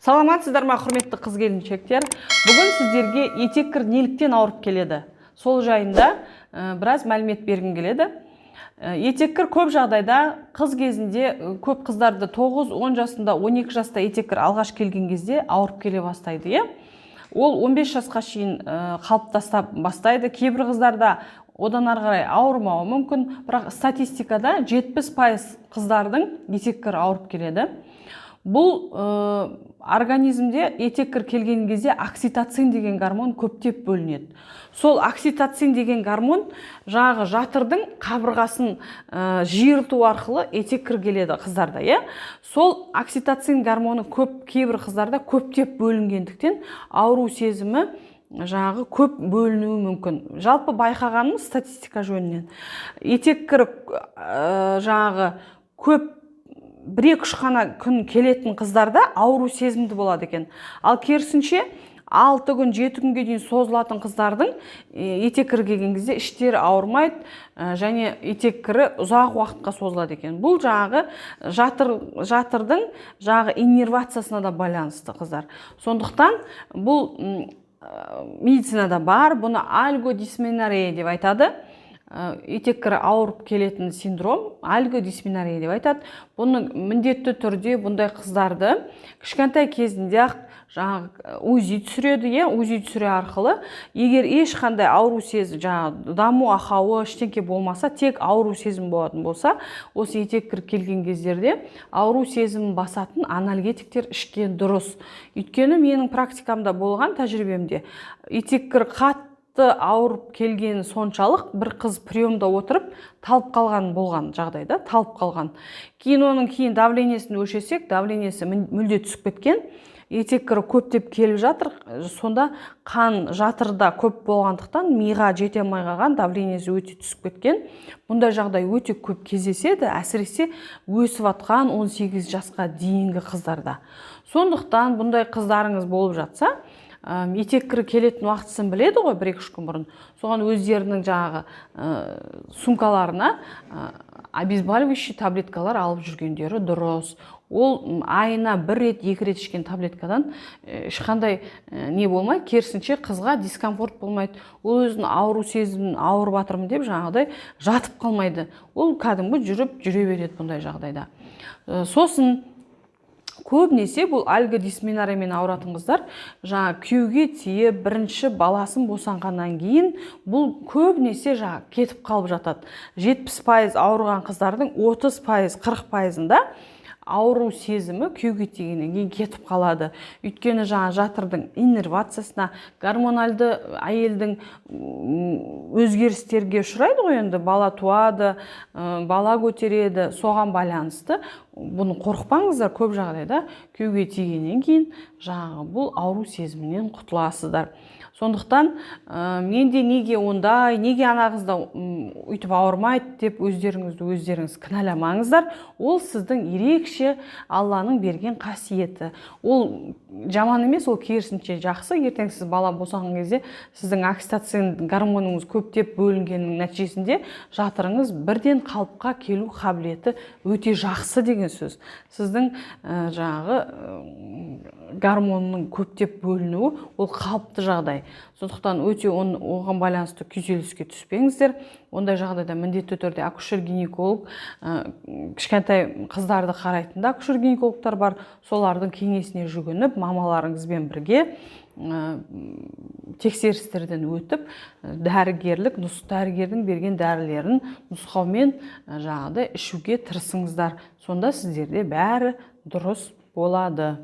Саламатсыздар ма, құрметті қыз келіншектер! Бүгін сіздерге етеккір неліктен ауырып келеді, сол жайында біраз мәлімет бергім келеді. Етеккір көп жағдайда қыз кезінде, көп қыздарды 9-10 жасында, 12 жаста етеккір алғаш келген кезде ауырып келе бастайды, иә. Ол 15 жасқа шейін қалыптаса бастайды. Кейбір қыздарда одан ары қарай ауырмауы мүмкін, бірақ статистикада 70% қыздардың етеккірі ауырып келеді. Бұл организмде етеккір келген кезде окситоцин деген гормон көптеп бөлінеді. Сол окситоцин деген гормон жаңағы жатырдың қабырғасын жиырту арқылы етеккір келеді қыздарда, иә. Сол окситоцин гормоны көп, кейбір қыздарда көптеп бөлінгендіктен, ауру сезімі жаңағы көп бөлінуі мүмкін. Жалпы байқағанымыз, статистика жөнінен, етеккір жаңағы көп, бір екі үш қана күн келетін қыздарда ауру сезімді болады екен. Ал керісінше, 6 күн, 7 күнге дейін созылатын қыздардың етеккірі келген кезде іштері ауырмайды және етеккірі ұзақ уақытқа созылады екен. Бұл жаңағы жатырдың жаңағы иннервациясына да байланысты, қыздар. Сондықтан бұл медицинада бар, бұны альгодисменорея деп айтады. Етеккірі ауырып келетін синдром, альгодисменорея деп айтады. Бұны міндетті түрде, бұндай қыздарды кішкентай кезінде ақ жаңағы УЗИ түсіреді, иә. УЗИ түсіре арқылы, егер ешқандай ауру сезім, жаңағы даму ақауы, ештеңке болмаса, тек ауру сезім болатын болса, осы етеккір келген кездерде ауру сезімін басатын анальгетиктер ішкен дұрыс. Өйткені менің практикамда болған, тәжірибемде, етеккір қатты ауырып келгені соншалық, бір қыз приемда отырып талып қалған болған жағдайда, талып қалған. Кейін оның кейін давлениесін өлшесек, давлениесі мүлде түсіп кеткен, етеккірі көптеп келіп жатыр. Сонда қан жатырда көп болғандықтан, миға жете алмай қалған, давлениесі өте түсіп кеткен. Бұндай жағдай өте көп кездеседі, әсіресе өсіп жатқан 18 жасқа дейінгі қыздарда. Сондықтан бұндай қыздарыңыз болып жатса, етеккірі келетін уақытысын біледі ғой, бір екі үш күн бұрын, соған өздерінің жаңағы сумкаларына обезболивающий таблеткалар алып жүргендері дұрыс. Ол айына бір рет, екі рет ішкен таблеткадан ешқандай не болмайды, керісінше қызға дискомфорт болмайды. Ол өзінің ауру сезімін, ауырып жатырмын деп жаңағыдай жатып қалмайды, ол кәдімгі жүріп жүре береді бұндай жағдайда. Сосын көбінесе бұл альгодисменореямен ауыратын қыздар жаңа күйеуге тиіп, бірінші баласын босанғаннан кейін бұл көбінесе жаңа кетіп қалып жатады. 70% ауырған қыздардың 30%, 40%-ында ауру сезімі күйеуге тигеннен кейін кетіп қалады. Өйткені жаңа жатырдың иннервациясына, гормональды әйелдің өзгерістерге ұшырайды ғой енді, бала туады, бала көтереді, соған байланысты. Бұны қорықпаңыздар, көп жағдайда күйеуге тигеннен кейін жаңағы бұл ауру сезімінен құтыласыздар. Сондықтан менде неге ондай, неге ана қызда өйтіп ауырмайды деп өздеріңізді өздеріңіз кінәламаңыздар. Ол сіздің ерекше Алланың берген қасиеті. Ол жаман емес, ол керісінше жақсы. Ертең сіз бала босанған кезде сіздің окситоцин гормоныңыз көптеп бөлінгеннің нәтижесінде жатырыңыз бірден қалыпқа келу қабілеті өте жақсы деген сөз. Сіздің жаңағы гормонның көптеп бөлінуі ол қалыпты жағдай. Сондықтан өте оған байланысты күйзеліске түспеңіздер. Ондай жағдайда міндетті түрде акушер гинеколог, кішкентай қыздарды қарайтын да акушер гинекологтар бар, солардың кеңесіне жүгініп, мамаларыңызбен бірге тексерістерден өтіп, дәрігерлік дәрігердің берген дәрілерін нұсқаумен жаңағыдай ішуге тырысыңыздар. Сонда сіздерде бәрі дұрыс болады.